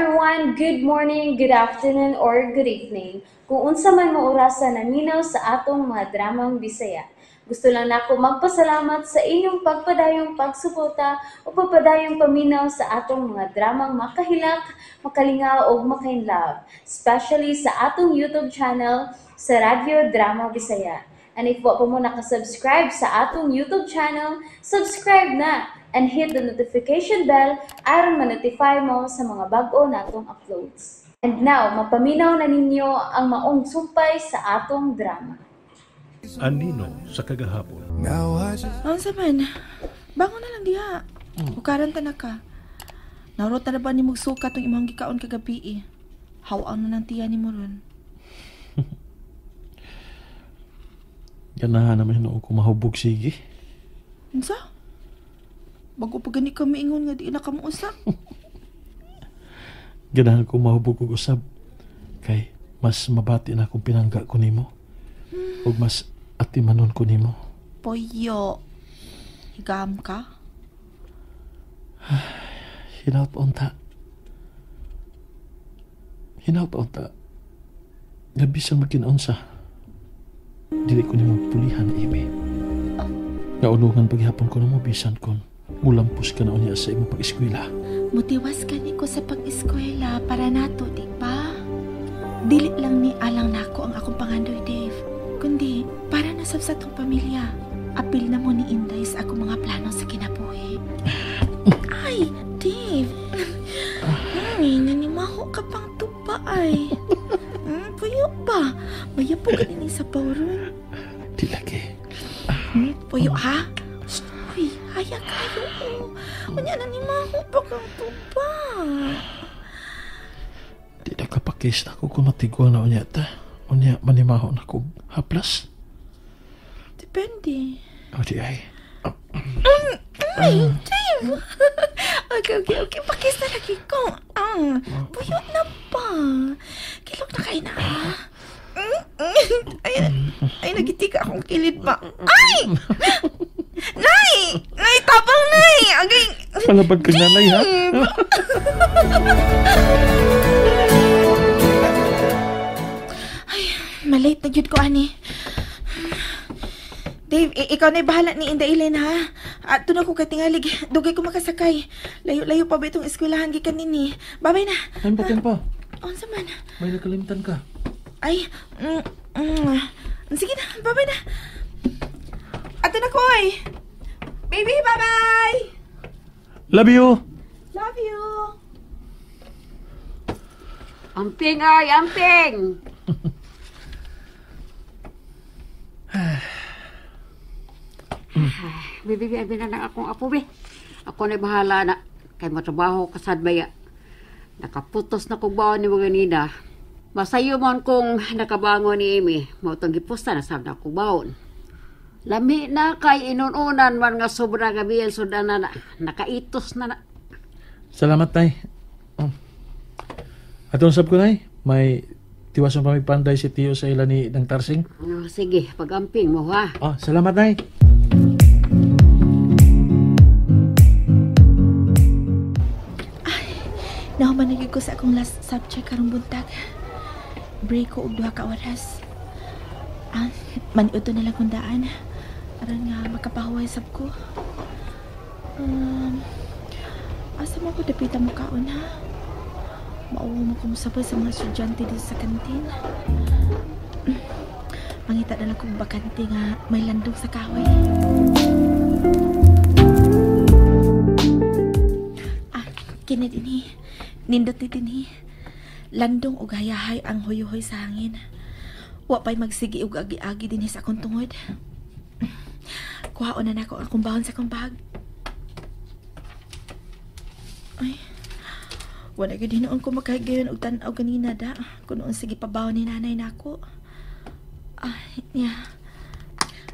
Everyone! Good morning, good afternoon, or good evening. Kung unsa man mo orasa naminaw sa atong mga dramang Bisaya. Gusto lang nako magpasalamat sa inyong pagpadayong pagsuporta o pagpadayong paminaw sa atong mga dramang makahilak, makalingaw ug makainlove, especially sa atong YouTube channel sa Radyo Drama Bisaya. And if wa pa mo nakasubscribe sa atong YouTube channel, subscribe na and hit the notification bell aron ma-notify mo sa mga bag-o natong uploads. And now, mapaminaw na ninyo ang maong sumpay sa atong drama. Anino sa kagahapon. Unsa man? Bangon na lang diha. Hukaran ta na ka. Narot na ba ni magsuka tong imong gikaon kagabi eh. Hawaon na ng tiya ni mo ron. Ganahan naman hinuon ko mahubog sige. Unsa? Bago pa gani kami ingon nga di na ka mousap. Ganahan ko mahubog og usab. Kay mas mabati na akong pinangga ko nimo. Ug mas atimanon ko nimo. Poyo. Higam ka? Hinaut pa unta. Hinaut pa unta. Nga bisan magkinaunsa, dili ko nimo pulihan, Amy. Nga ulungan paghapon ko namo bisan kon mulampos ka na unya sa imong pag-eskwela. Mutiwas ka ni ko sa pag-eskwela para nato, di ba? Dili lang ni alang nako ang akong pangandoy, Dave. Kundi para nasab sa tong pamilya. Apil na mo ni Inday sa akong mga plano sa kinabuhi. Ay, Dave. Ay, nanimaho ka pang tupa ay. Puyo ba? Mayapo ka din sa pawron. Di lagi. Puyo ha? Shh, uy, haya kayo. Unya nanimaho pa kang tupa. Di na kapakis na ako kung matigwa na unya ta. Unya manimaho na kong haplas. Depende. O di ay. Ay, Dave! Okay. Pakis na lagi ko. Puyo na pa. Kilok na kayo na, ha? Ay, nagitika akong kilid pa. Ay! Nay! Nay, tabang, nay! Agay! Palabag ka nanay, ha? Ay, malate na gyud ko, ani. Dave, ikaw na bahala ni Inday Elaine, ha? Ato na ko katingalig. Dugay ko makasakay. Layo-layo pa ba itong eskwelahan gikan nini? Babay na. Ayun pa, pa. Unsa man? May nakalimtan ka. Ay, sige na, babay na. Ato na ko, ay. Baby, bye-bye! Love you! Love you! Amping ay, amping! Bibi, abi na lang akong apo, be. Ako na bahala na. Kay matrabaho kasad baya. Nakaputos na kong baon ni mga nina. Masayo man kung nakabangon ni Amy. Mautong gipusta na sab na kong baon. Lami na kay inununan man nga sobra gabi ang sudan na nakaitos na na. Salamat, Tay. Oh. Atong sab ko, Nay. May tiwason pa may panday si Tiyo sa ila ni Dang Tarsing. Oh, sige, pag-amping mo ha. Oh, salamat, Nay. Ay, nahuman na ko sa akong last subject karong buntag. Break ko og 2 ka oras. Ah, maniuto na lang kong daan. Aron nga makapahuway sab ko. Asa mo ko dapita mo kaon ha? Mauwo mo ko mosabay sa mga estudyante dito sa kantin. Mangita na lang kong bakante nga may landong sa kahoy. Ah, kini dinhi. Nindot ni dinhi. Landong og hayahay ang huyuhoy sa hangin. Wa pa'y magsigi og agi-agi dinhi sa akong tungod. Kuhaon na nako akong bahon sa akong bag. Ay, wala gyud hinuon ko makahigayon og tan-aw ganina da. Kun noon sige pabahon ni nanay nako. Ay, niya.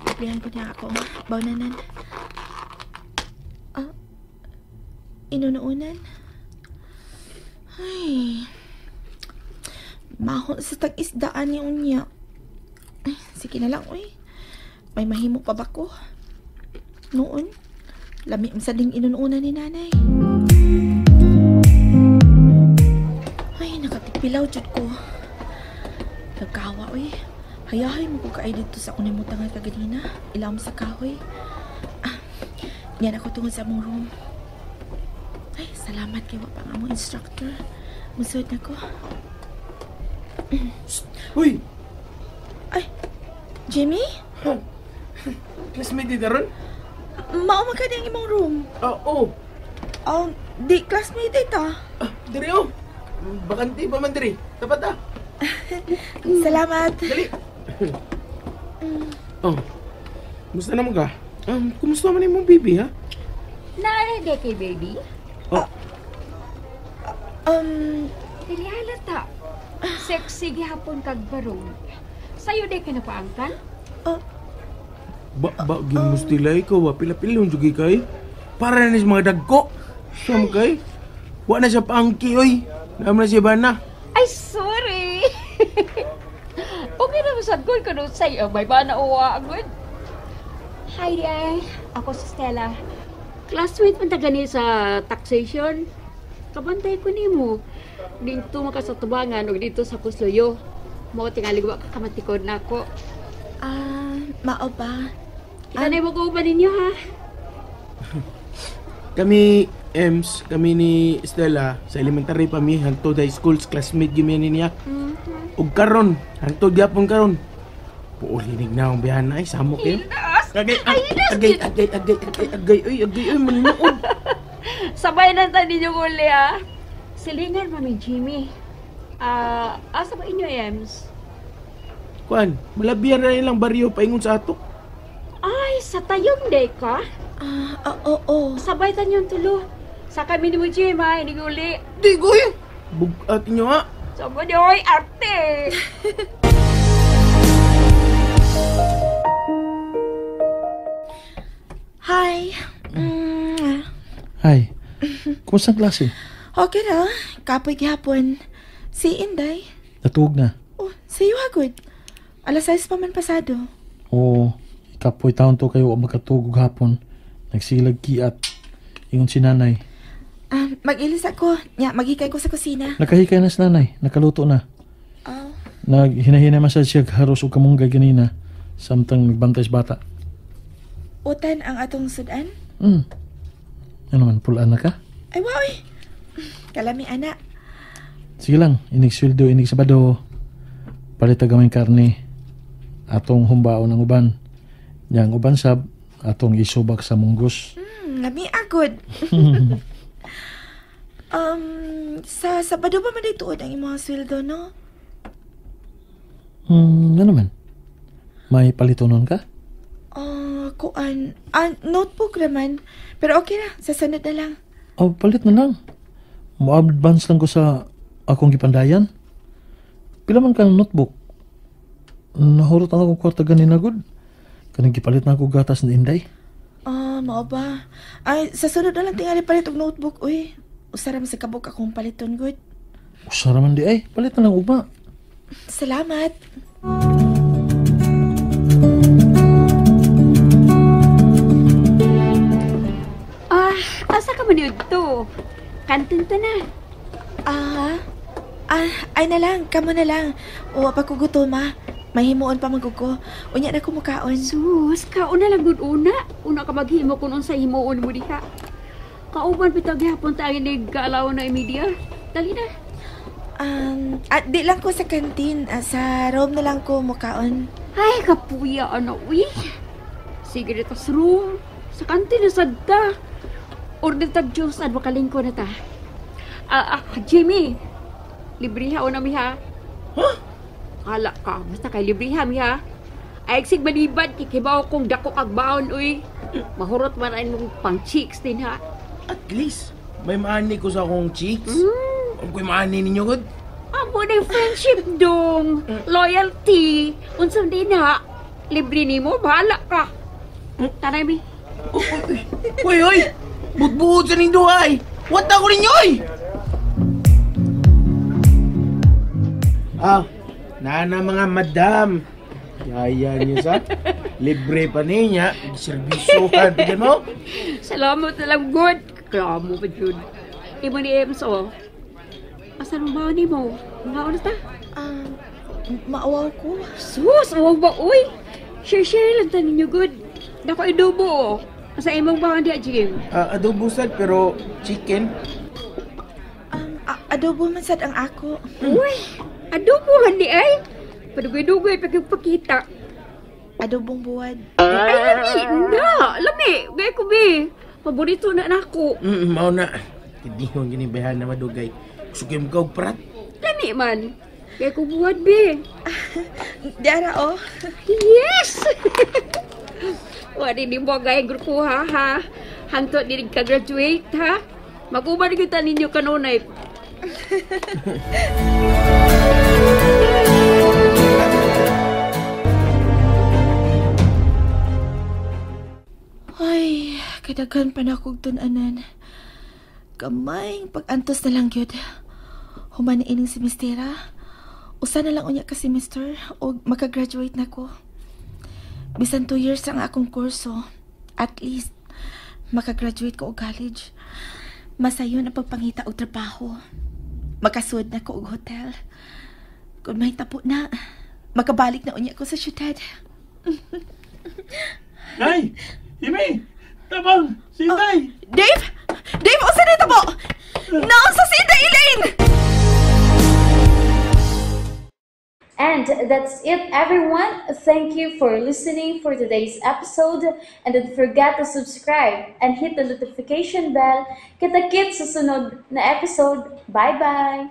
Aplihan ko niya ako bahonanan. Ah, inunuunan. Ay, mahon sa tag-isdaan ni unya. Ay, sige na lang, uy. May mahimo pa ba ko? Noon, lami sa ding inunuunan ni nanay. Napilaw jud ko. Nagkawa, oy. Hayahay mo ko kaay dito sa akong nimutangan kaganina. Ilam sa kahoy. Ah, niyan ako tungod sa among room. Ay, salamat kay wa pa nga among instructor. Musod na ko. Uy! Ay, Jimmy? Classmate dito ron? Mao man ka ang imong room. Oo. Oh, di classmate dito. Ah, diri oh. Bakante pa man diri. Tapat ah. Salamat. Dali. Oh. Kumusta na mo ka? Kumusta man imong baby ha? Naanay di kay baby? Oh. Dili halata. Sexy gihapon kag barong. Sayo di ka napaangkan? Oh. Ba gimustila ikaw ba? Pila-pilon jugi kay. Para na sa mga dagko. Siyam kay. Wa na siya paangki oy. Naam na siya bana. Ay, sorry. Okay na masad ko kung say may bana uwa good. Hi di. Ako si Stella. Classmate man ta gani sa taxation. Kabantay ko nimo. Dito maka sa tubangan ug dito sa Kusloyo. Mao tingali wa ka kamatikod nako. Ah, mao ba? Kita na mo ba ninyo ha? Kami Ems, kami ni Stella sa elementary pa mi hangtod high school classmate gyud mi niya. Mm-hmm. Ug karon, hangtod gyapon karon. Puulinig na akong biyahan ay samo kayo. Agay agay agay agay agay agay oy agay oy manuod. Sabay na ta ninyo uli ha. Silingan mami Jimmy. Asa ba inyo Ems? Kuan, malabian na ilang baryo paingon sa ato. Ay, sa tayong day ka? Oo. Sabay tanyong tulo. Sa kami ni mo Jim ha, hindi uli. Di ko eh. Bugat inyo ha. Sabi niyo, oy, arte. Hi. Hi. Kumusta ang klase? Okay ra. Kapoy gihapon. Si Inday. Natuog na. Oh, si Yuhagod. 6:00 pa man pasado. Oo. Kapoy taon to kayo makatugog hapon. Nagsilag kiat. Ingon si nanay. Mag-ilis ako. Nya, maghikay ko sa kusina. Nakahikay na si nanay. Nakaluto na. Oh. Naghinahina man siya haros og kamunggay ganina. Samtang nagbantay sa bata. Utan ang atong sudan? Ano man, pulaan na ka? Ay, wow eh. Kalami, ana. Sige lang, inig sweldo, inig Sabado. Palit gamay karne. Atong humbaon ang uban. Yang uban sab, atong isubak sa munggos. Lami agod. Sa Sabado ba man dituod ang imong sweldo, no? Ano man? May palitonon ka? Kuan. Notebook naman. Pero okay na, sa sunod na lang. Oh, palit na lang. Mo-advance lang ko sa akong gipandayan. Pila man ka ng notebook? Nahurot ang akong kwarta ganina, good. Kanang gipalit na ako gatas ni Inday. Mao ba? Ay, sa sunod na lang tingali palit og notebook, uy. Usara man sa kabuk akong paliton, good. Usara man di ay. Palit na lang ugma. Salamat. Asa ka man dito? Kantin ta na. Ay na lang, kamo na lang. O, pa ko gutom, ha. Mahimuon pa magugo. Unya na kumukaon. Sus, kaon na lang gud una. Una ka maghimo kung unsa himuon mo diha. Kauban bitaw gihapon ta ang inig kaalaw na media. Dali na. Di lang ko sa kantin. Sa room na lang ko mukaon. Ay, kapuya ano, uy. Sige dito sa room. Sa kantin na sad ta. Order tag juice at makalingko na ta. Jimmy, libriha o na miha. Huh? Kala ka, basta kay libriha miha. Ay, sig malibad, kikibaw kong dako kag baon, uy. Mahurot man ay mong pang cheeks din, ha? At least, may maani ko sa akong cheeks. Ang ko'y maani ninyo, good. Amo na friendship, dong. Loyalty. Unsam din, ha? Libre nimo, bahala ka. Tanay, mi. Uy, uy! Butbuot sa ning duha, ay! What ako ninyo, ay! Nana mga madam. Yaya niyo sa libre pa niya, serbisyuhan. Bigyan mo? Salamat na lang, good. Klamo pa, Jud. Imo ni Ems, oh. Asa nung baon nimo? Mga oras ta? Maawaw ko. Sus, uwaw ba, uy? Share-share lang ta ninyo, good. Dako adobo, oh. Asa imong baon diya, Jim? Adobo sad pero chicken. Adobo man sad ang ako. Uy, adobo man di ay. Padugay-dugay pagkita. Adobong buwad. Ay, lami na. Lami. Gaya ko, be. Paborito na nako. Mao na. Kidihon gini bayan na madugay. Gusto kayo magkaog prat? Lami man. Gaya ko buwad, be. Diara, oh. Yes! Wala di mo gaya grupo, ha, ha? Hangtod di ka-graduate, ha? Mag-uban kita ninyo kanunay. Ay, kadaghan pa na kog tun-anan. Kamay, pag-antos na lang yun. Human na ining si Mistera. Usa na lang unya ka semester o makagraduate na ko. Bisan 2 years ang akong kurso. At least, makagraduate ko og college. Masayon ang pagpangita og trabaho. Makasud na ko og hotel. Kung may tapo na, makabalik na unya ko sa syudad. Nay! Amy! Tabang! Si Inday! Dave! Dave, usa na tabo! Naon sa si Inday Elaine! And that's it, everyone. Thank you for listening for today's episode. And don't forget to subscribe and hit the notification bell. Kita-kits sa sunod na episode. Bye-bye!